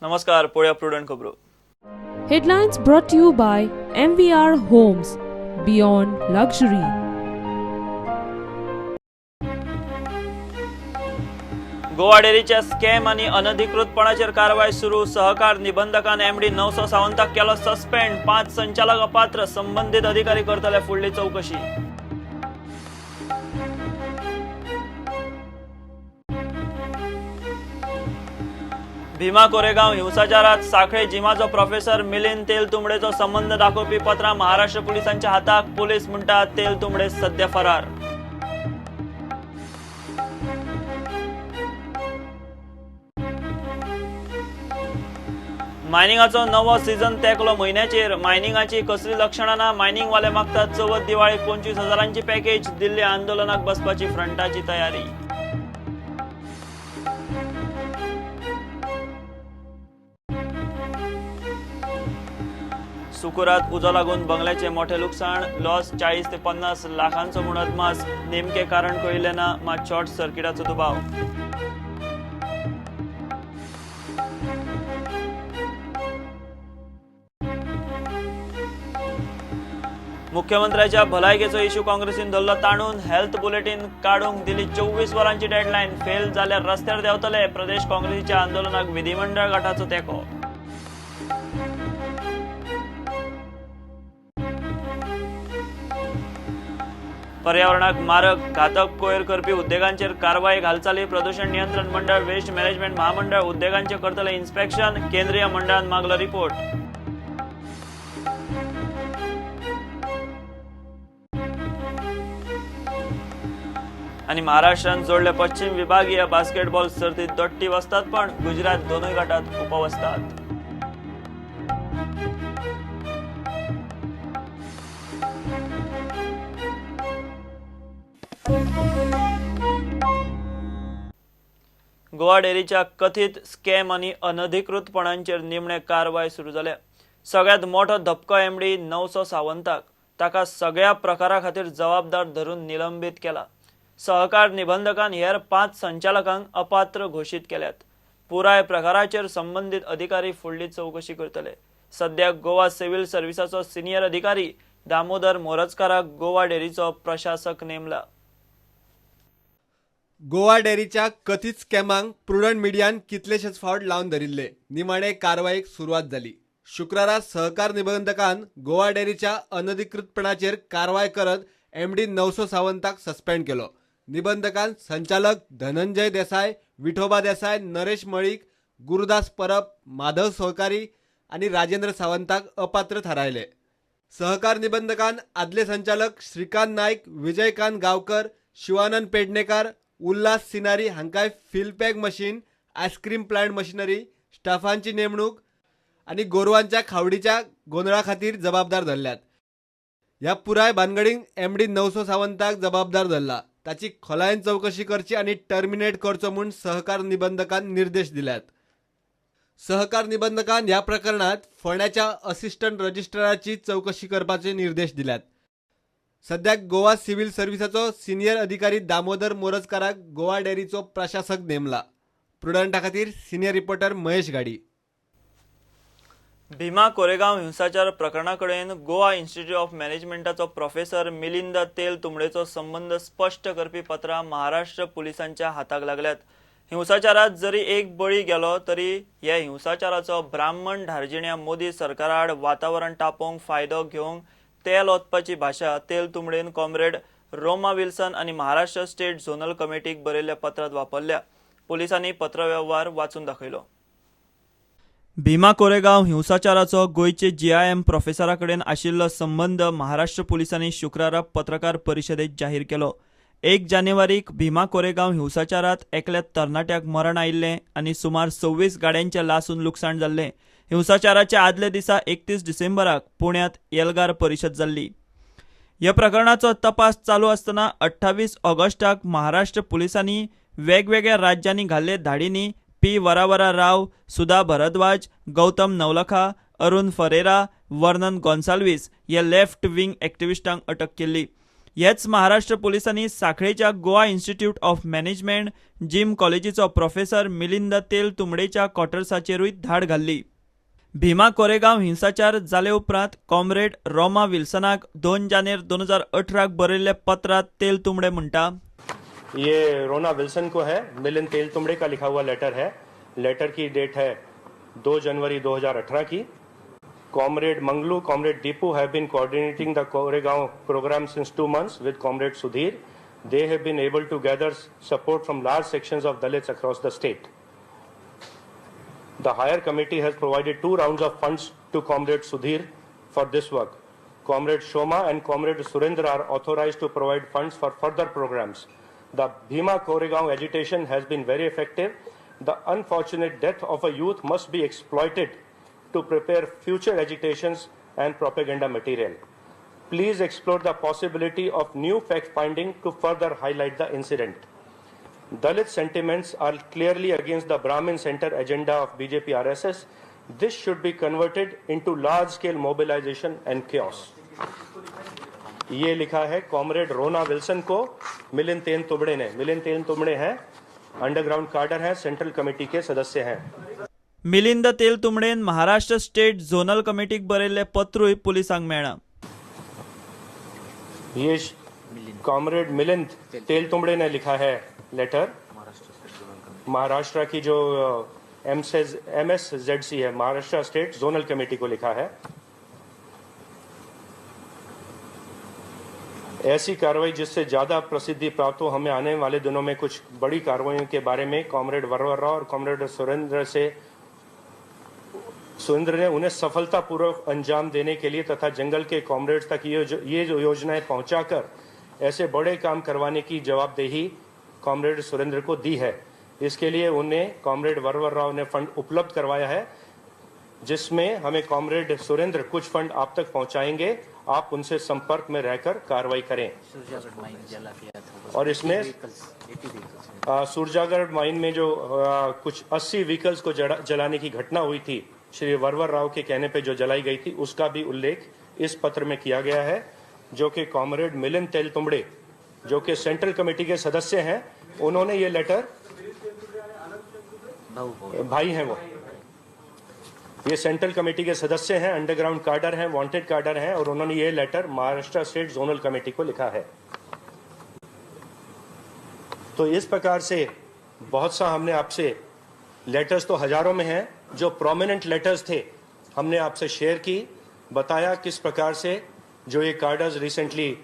नमस्कार, पळोवया प्रुडंट खबरो. Headlines brought to you by MVR Homes, Beyond Luxury. Goa डेअरीच्या स्कॅम आणि अनधिकृतपणाचेर कारवाय सुरू. सहकार निबंधकान एमडी नवसो सावंताक केलो सस्पेंड. 5 संचालक अपात्र, संबंधित अधिकारी करतले फुडली चवकशी. भीमा कोरेगांव हिंसाचारात साखळे जिमाचो प्रोफेसर मिलिंद तेलतुंबडेचो संबंध दाखोवपी पत्रां महाराष्ट्र पुलिसांच्या हाताक. पुलीस म्हणटात तेलतुंबडे सध्या फरार. मायनिंगाचो नवो सीझन तेंकलो म्हयन्याचेर. मायनिंगाची कसली लक्षणां ना, मायनिंगवाले मागतात चवथ दिवाळेक 25,000 पॅकेज. दिल्ली आंदोलनाक बसपाची फ्रंटाची तयारी. सुकुरात उजो लागून बंगल्याचे मोठे लुकसाण. लॉस 40 ते 50 लाखांचो म्हूण अदमास. नेमके कारण कळिल्लें ना, मात शॉर्ट सर्किटाचो दुबाव. मुख्यमंत्र्याच्या भलायकेचो इश्यू काँग्रेसीन धरलो ताणून. हेल्थ बुलेटीन काडूंक दिली 24 वरांची डेडलायन. फेल जाल्यार रस्त्यार देंवतले. प्रदेश काँग्रेसीच्या आंदोलनाक विधिमंडळ गटाचो तेंको. पर्यावरणाक मारक घातक कोयर करपी उद्देगांचेर कारवाय घालचाली. प्रदूषण नियंत्रण मंडळ, वेस्ट मॅनेजमेंट महामंडळ उद्देगांचे करतले इन्स्पेक्शन. केंद्रीय मंडळान मागलो रिपोर्ट. आणि महाराष्ट्रान जोडले पश्चिम विभागीय बास्केटबॉल सर्तीत दोट्टी वसतात, पण गुजरात दोनूय गटात उपवसतात. गोवा डेअरीच्या कथित स्कॅम आणि अनधिकृतपणांचेर निमणे कारवाय सुरू जाल्या. सगळ्यात मोठो धपको एमडी नवसो सावंताक. ताका सगळ्या प्रकारा खातीर जबाबदार धरून निलंबीत केला. सहकार निबंधकान हेर 5 संचालकांक अपात्र घोशीत केल्यात. पुराय प्रकाराचेर संबंधित अधिकारी फुडली चवकशी करतले. सध्या गोवा सिव्हिल सर्व्हिसाचो सिनियर अधिकारी दामोदर मोरजकाराक गोवा डेअरीचो प्रशासक नेमला. गोवा डेअरीच्या कथित स्कॅमांक प्रुडंट मिडियान कितलेशेच फावट लावन धरिल्ले. निमाणे कारवायेक सुरवात जाली. शुक्रारा सहकार निबंधकान गोवा डेअरीच्या अनधिकृतपणाचेर कारवाय करत एमडी नवसो सावंताक सस्पेंड केलो. निबंधकान संचालक धनंजय देसाय, विठोबा देसाय, नरेश मळीक, गुरुदास परब, माधव सहकारी आनी राजेंद्र सावंताक अपात्र थारायले. सहकार निबंधकान आदले संचालक श्रीकांत नायक, विजयकांत गांवकर, शिवानंद पेडणेकार, उल्हास सिनारी हांकां fill pack machine, ice cream plant machinery, स्टाफांची नेमणूक आनी गोरवांच्या खावडीच्या गोंदळा खातीर जबाबदार धरल्यात. ह्या पुराय भानगडींक एमडी नवसो सावंताक जबाबदार धरला. ताची खोलायेन चवकशी करची आनी टर्मिनेट करचो म्हूण सहकार निबंधकान निर्देश दिल्यात. सहकार निबंधकान ह्या प्रकरणात फोंड्याच्या असिस्टंट रजिस्ट्राराची चवकशी करपाचे निर्देश दिल्यात. सद्याक गोवा सिव्हिल सर्व्हिसाचो सिनियर अधिकारी दामोदर मोरजकाराक गोवा डेअरीचो प्रशासक नेमला. प्रुडंटा खातीर सिनियर रिपोर्टर महेश गाडी. भीमा कोरेगांव हिंसाचार प्रकरणा कडेन गोवा इन्स्टिट्यूट ऑफ मॅनेजमेंटाचो प्रोफेसर मिलिंद तेलतुंबडेचो संबंध स्पश्ट करपी पत्रां महाराष्ट्र पुलिसांच्या हाताक लागल्यात. हिंसाचारात जरी एक बळी गेलो तरी ह्या हिंसाचाराचो ब्राह्मण धार्जिण्या मोदी सरकाराआड वातावरण तापोवंक फायदो घेवंक तेल ओतपाची भाशा तेलतुंबडेन कॉम्रेड रोमा विल्सन आनी महाराष्ट्र स्टेट झोनल कमिटीक बरयल्ल्या पत्रांत वापरल्या. पुलिसांनी पत्रवेव्हार वाचून दाखयलो. भीमा कोरेगांव हिंसाचाराचो गोंयचे GIM प्रोफेसरा कडेन आशिल्लो संबंद महाराष्ट्र पुलिसांनी शुक्रारा पत्रकार परिशदेत जाहीर केलो. 1 जानेवारीक भीमा कोरेगांव हिंसाचारात एकल्या तरणाट्याक मरण आयिल्लें आनी सुमार 26 गाड्यांचें लासून लुकसाण जाल्लें. हिंसाचाराच्या आदल्या दिसा 31 डिसेंबराक पुण्यांत एल्गार परिशद जाल्ली. ह्या प्रकरणाचो तपास चालू आसतना 28 ऑगस्टाक महाराष्ट्र पुलिसांनी वेगवेगळ्या राज्यांनी घाल्ले धाडींनी पी वरावरा राव, सुधा भरद्वाज, गौतम नवलखा, अरुण फरेरा, वर्णन गोन्साल्वीस हे लेफ्ट विंग एक्टिविस्टांक अटक केल्ली. हेच महाराष्ट्र पुलिसांनी सांखळेच्या Goa institute of management GIM कॉलेजीचो प्रोफेसर मिलिंद तेल तुंबडेच्या क्वॉर्टर्साचेरूय धाड घाल्ली. भीमा कोरेगांव हिंसाचार जाले उपरांत कॉम्रेड रोमा विल्सनाक 2 जानेर 2018 बरयल्ल्या पत्रांत तेल तुंबडे म्हणटा, ये रोना विल्सन को है, मिलिंद तेलतुंबड़े का लिखा हुआ लेटर है. लेटर की डेट है 2 जनवरी 2018 की. Comrade Manglu, comrade Deepu have been coordinating the Koregaon programme since 2 months with comrade Sudhir. They have been able to gather support from large sections of Dalits across the state. The higher committee has provided 2 rounds of funds to comrade Sudhir for this work. Comrade Shoma and comrade Surendra are authorised to provide funds for further programmes. The Bhima Koregaon agitation has been very effective. The unfortunate death of a youth must be exploited to prepare future agitations and propaganda material. Please explore the possibility of new fact finding to further highlight the incident. Dalit sentiments are clearly against the Brahmin center agenda of BJP RSS. This should be converted into large scale mobilization and chaos. ये लिखा है comrade रोना Wilson को मिलिंद तेलतुंबड़े ने. मिलिंद तेलतुंबड़े हैं, underground कार्डर हैं, central committee K सदस्य हैं. Milind तेलतुंबडेन Maharashtra state zonal कमिटीक बरयल्लें पत्रूय पुलिसांक मेळ्ळां. ये कॉमरेड मिलिंद तेलतुंबड़े ने लिखा है लेटर. महाराष्ट्र की जो MSZC है, महाराष्ट्र स्टेट जोनल कमेटी को लिखा है. ऐसी कार्रवाई जिससे ज़्यादा प्रसिद्धि प्राप्त हो, हमें आने वाले दिनों में कुछ बड़ी कार्रवाइयों के बारे में कॉमरेड वरवर राव और कॉमरेड सुरेंद्र ने उन्हें सफलतापूर्वक अंजाम देने के लिए तथा जंगल के कॉमरेड्स तक ये जो योजनाएं पहुंचाकर ऐसे बड़े काम करवाने की जवाबदेही कॉमरेड सुरेंद्र को दी है. इसके लिए उन्हें कॉमरेड वरवर राव ने फंड उपलब्ध करवाया है, जिसमें हमें कॉमरेड सुरेंद्र कुछ फंड आप तक पहुंचाएंगे. आप उनसे संपर्क में रहकर कार्रवाई करें. और इसमें सुरजागढ़ माइन में जो कुछ 80 व्हीकल्स को जलाने की घटना हुई थी, श्री वरवर राव के कहने पे जो जलाई गई थी, उसका भी उल्लेख इस पत्र में किया गया है, जो कि कॉमरेड मिलिंद तेलतुंबड़े, जो कि सेंट्रल कमेटी के सदस्य हैं, उन्होंने ये लेटर, भाई हैं वो, ये सेंट्रल कमेटी के सदस्य हैं, अंडरग्राउंड कार्डर हैं, वांटेड कार्डर हैं, और उन्होंने ये letter Maharashtra state zonal committee को लिखा है. तो इस प्रकार से बहुत सा हमने आपसे लेटर्स तो हजारों में हैं, जो प्रोमिनेंट लेटर्स थे हमने आपसे शेयर की, बताया किस प्रकार से जो ये कार्डर्स रिसेंटली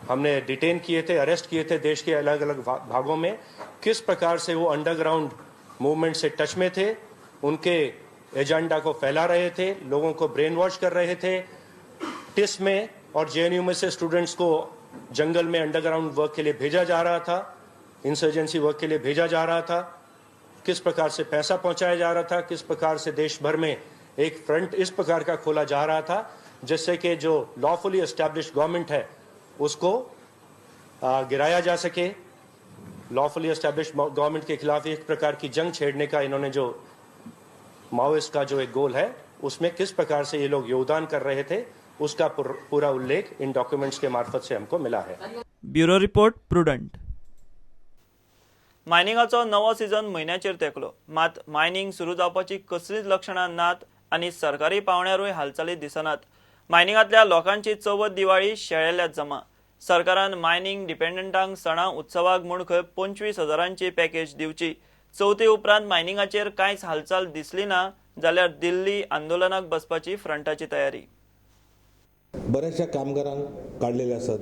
हमने डिटेन किए थे, अरेस्ट किए थे देश के अलग अलग भागों में, किस प्रकार से वो अंडरग्राउंड मूवमेंट से टच में थे, उनके एजेंडा को फैला रहे थे, लोगों को ब्रेन वॉश कर रहे थे. टिस में और JNU में से स्टूडेंट्स को जंगल में अंडरग्राउंड वर्क के लिए भेजा जा रहा था, इंसर्जेंसी वर्क के लिए भेजा जा रहा था, किस प्रकार से पैसा पहुंचाया जा रहा था, किस प्रकार से देश भर में एक फ्रंट इस प्रकार का खोला जा रहा था जिससे कि जो लॉफुली एस्टैब्लिश गवर्नमेंट है उसको गिराया जा सके. लॉफुली एस्टैब्लिश गवर्नमेंट के खिलाफ एक प्रकार की जंग छेड़ने का इन्होंने जो माओइस्ट का जो एक गोल है उसमें किस प्रकार से ये लोग योगदान कर रहे थे, उसका पूरा उल्लेख इन डॉक्यूमेंट्स के मार्फत से हमको मिला है. Bureau report, Prudent. मायनिंगाचो नवो सीजन म्हयन्याचेर तेंकलो, मात मायनिंग सुरू जावपाची कसलीच लक्षणां नात आनी सरकारी पावंड्यारूय हालचाली दिसनात. मायनिंगांतल्या लोकांची चवथ दिवाळी शेळेल्यात जमा. सरकारान मायनिंग डिपेंडंटांक सणा उत्सवाक म्हूण खंय 25,000 पॅकेज दिवची. चवथी उपरांत मायनिंगाचेर कांयच हालचाल दिसली ना जाल्यार दिल्ली आंदोलनाक बसपाची फ्रंटाची तयारी. बऱ्याचशा कामगारांक काडलेले आसात,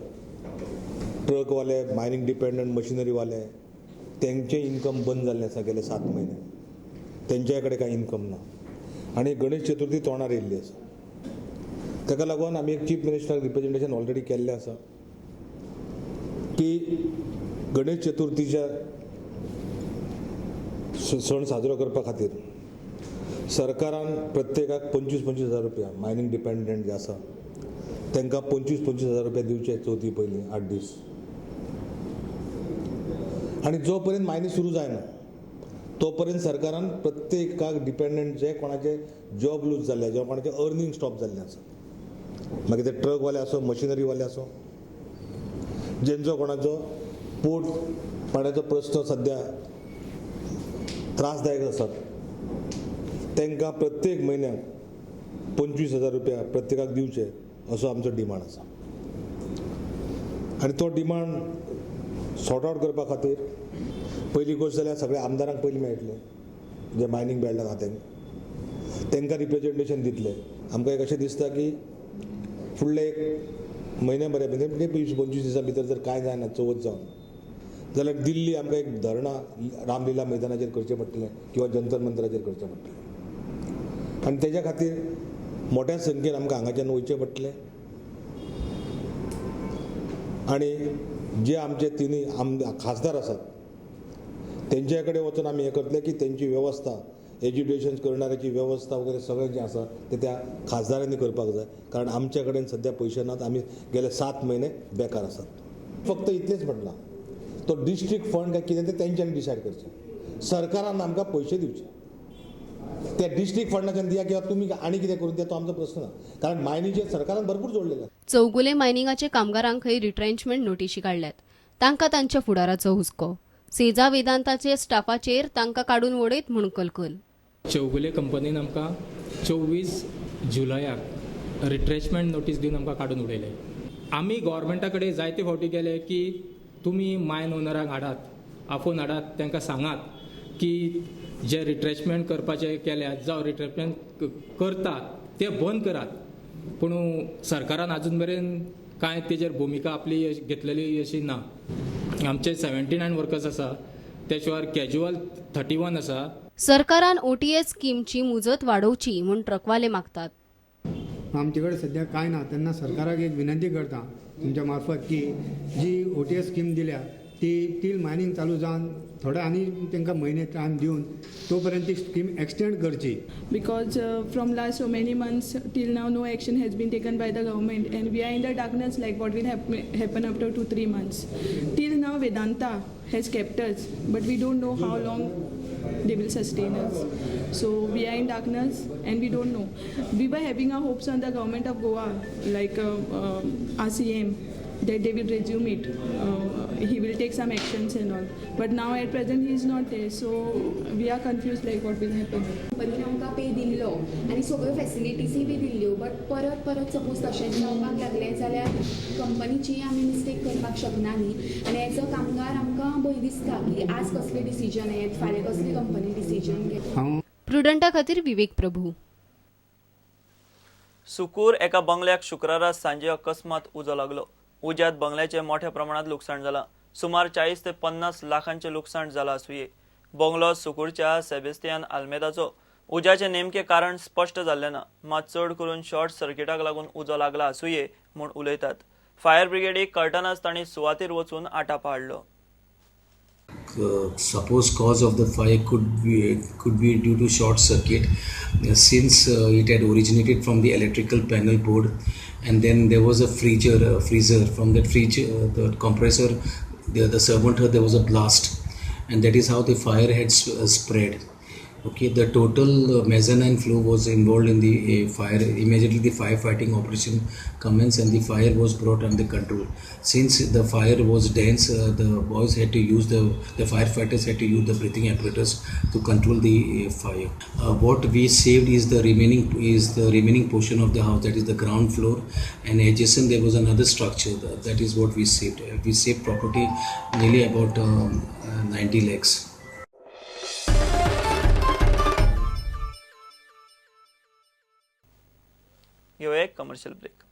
ट्रकवाले, मायनिंग डिपेंडंट मशिनरीवाले, तेंचे इन्कम बंद जाल्लें आसा गेले 7 म्हयने, तेंच्या कडेन कांय इन्कम ना आनी गणेश चतुर्थी तोंडार येयल्ली आसा. ताका लागून आमी एक चीफ मिनिस्टराक रिप्रेजेंटेशन ऑलरेडी केल्लें आसा की गणेश चतुर्थीच्या सण साजरो करपा खातीर सरकारान प्रत्येकाक 25-25 हजार रुपया मायनिंग डिपेंडंट जे आसा तांकां 25-25 हजार रुपया दिवचे चवथी पयलीं 8 दीस. आनी जो पर्यंत मायनिंग सुरू जायना तो पर्यंत सरकारान प्रत्येकाक डिपेंडंट जे कोणाचे जॉब लूज जाल्ले, जे कोणाचे अर्निंग स्टॉप जाल्ले आसा, मागीर ते ट्रकवाले आसूं, मशिनरीवाले आसूं, जेंचो कोणाचो पोट पाण्याचो प्रश्न सद्या त्रासदायक आसात तांकां प्रत्येक म्हयन्याक 25,000 रुपया प्रत्येकाक दिवचे असो आमचो डिमांड आसा. आनी तो डिमांड सॉर्ट आवट करपा खातीर पयली गोश्ट जाल्यार सगळ्या आमदारांक पयलीं मेळटले जे मायनींग बेल्टान आहा तांकां रिप्रेजेंटेशन दितले. आमकां एक अशें दिसता की फुडले एक म्हयन्या बऱ्या म्हणजे 20-25 दिसां भितर जर कांय जायना चवथ जावन जाल्यार दिल्ली आमकां एक धरणां रामलीला मैदानाचेर करचें पडटलें किंवा जंतर मंतराचेर करचें पडटलें. आनी तेज्या खातीर मोठ्या संख्येन आमकां हांगाच्यान वयचें पडटलें आनी जे आमचे तिनूय खासदार आसात तेंच्या कडेन वचून आमी हें करतले की तेंची वेवस्था एज्युकेशन करणाऱ्याची वेवस्था वगैरे सगळें जें आसा तें त्या खासदारांनी करपाक जाय, कारण आमचे कडेन सद्या पयशे नात. आमी गेले 7 म्हयने बेकार आसात. फक्त इतलेंच म्हटलां, तो डिस्ट्रिक्ट फंड काय कितें तें तेंच्यांनी डिसायड करचें, सरकारान आमकां पयशे दिवचे. त्या डिस्ट्रिक्ट फंडाच्यान दिया किंवा तुमी आनी कितें करून दिया तो आमचो प्रश्न ना, कारण मायनीचेर सरकारान भरपूर जोडलेलें. चौगुले मायनिंगाचे कामगारांकय रिट्रेंचमेंट नोटिशी काडल्यात. तांकां तांच्या फुडाराचो हुस्को. सेजा वेदांताचे स्टाफाचेर तांकां काडून वडयत म्हूण कलकल. चौगुले कंपनीन आमकां 24 जुलयाक रिट्रेचमेंट नोटीस दिवन आमकां काडून उडयले. आमी गव्हर्मेंटा कडेन जायते फावटी गेले की तुमी मायन ओनरांक हाडात, आपोवन हाडात, तांकां सांगात की जे रिट्रेचमेंट करपाचे केल्यात जावं रिट्रेचमेंट करतात ते बंद करात. पूण सरकारान आजून मेरेन कांय तेजेर भुमिका आपली घेतलेली अशी ना. आमचे 79 वर्कर्स आसा, त्याच्यावर कॅज्युअल 31 आसा. सरकारान ओटीएस स्कीमची मुजत वाडोवची म्हूण ट्रकवाले मागतात. आमचे कडेन सद्या कांय ना, तेन्ना सरकाराक एक विनंती करता तुमच्या मार्फत की जी ओटीएस स्कीम दिल्या ती तील मायनींग चालू जावन थोडे आनी तांकां म्हयने टायम दिवन तो पर्यंत ती स्कीम एक्सटेंड करची. Because from last so many months till now no action has been taken by the government and we are in the darkness like what will happen after 2-3 months. Till now Vedanta has kept us, but we don't know how long they will sustain us. So we are in darkness and we don't know. We were having our hopes on the government of Goa, like RCM, that they will resume it. He will take some actions and all. But now at present he is not there, so we are confused like what will happen. कंपनीन आमकां pay दिल्लो आनी सगळ्यो फेसिलिटीजूय बी दिल्ल्यो, but परत परत suppose तशेंच जावपाक लागलें जाल्यार कंपनीची आमी मिस्टेक करपाक शकना न्ही. आनी एज अ कामगार आमकां भंय दिसता की आज कसलें डिसिजन येत, फाल्यां कसली कंपनी डिसिजन घेत. प्रुडंटा खातीर विवेक प्रभू. सुकूर एका बंगल्याक शुक्रारा सांजे अकस्मात उजो लागलो. उज्यात बंगल्याचे मोठ्या प्रमाणात लुकसाण जाला. सुमार 40 ते 50 लाखांचे लुकसाण जाला आसुये. बंगलो सुकूरच्या सेबेस्तियान आल्मेदाचो. उज्याचे नेमके कारण स्पश्ट जाल्ले ना, मात चड करून शॉर्ट सर्किटाक लागून उजो लागला आसुये म्हूण उलयतात. फायर ब्रिगेडीक कळटनाच तांणी सुवातेर वचून आटाप हाडलो. Suppose cause of the fire could be due to short circuit, since it had originated from the electrical panel board, and then there was a freezer. From that fridge, the compressor, the servant heard there was a blast, and that is how the fire had spread. Okay, the total mezzanine floor was involved in the fire. Immediately the firefighting operation commenced and the fire was brought under control. Since the fire was dense, the boys had to use the firefighters had to use the breathing apparatus to control the fire. What we saved is the remaining portion of the house, that is the ground floor, and adjacent there was another structure. That is what we saved. We saved property nearly about 90 lakhs. घेऊया एक commercial break.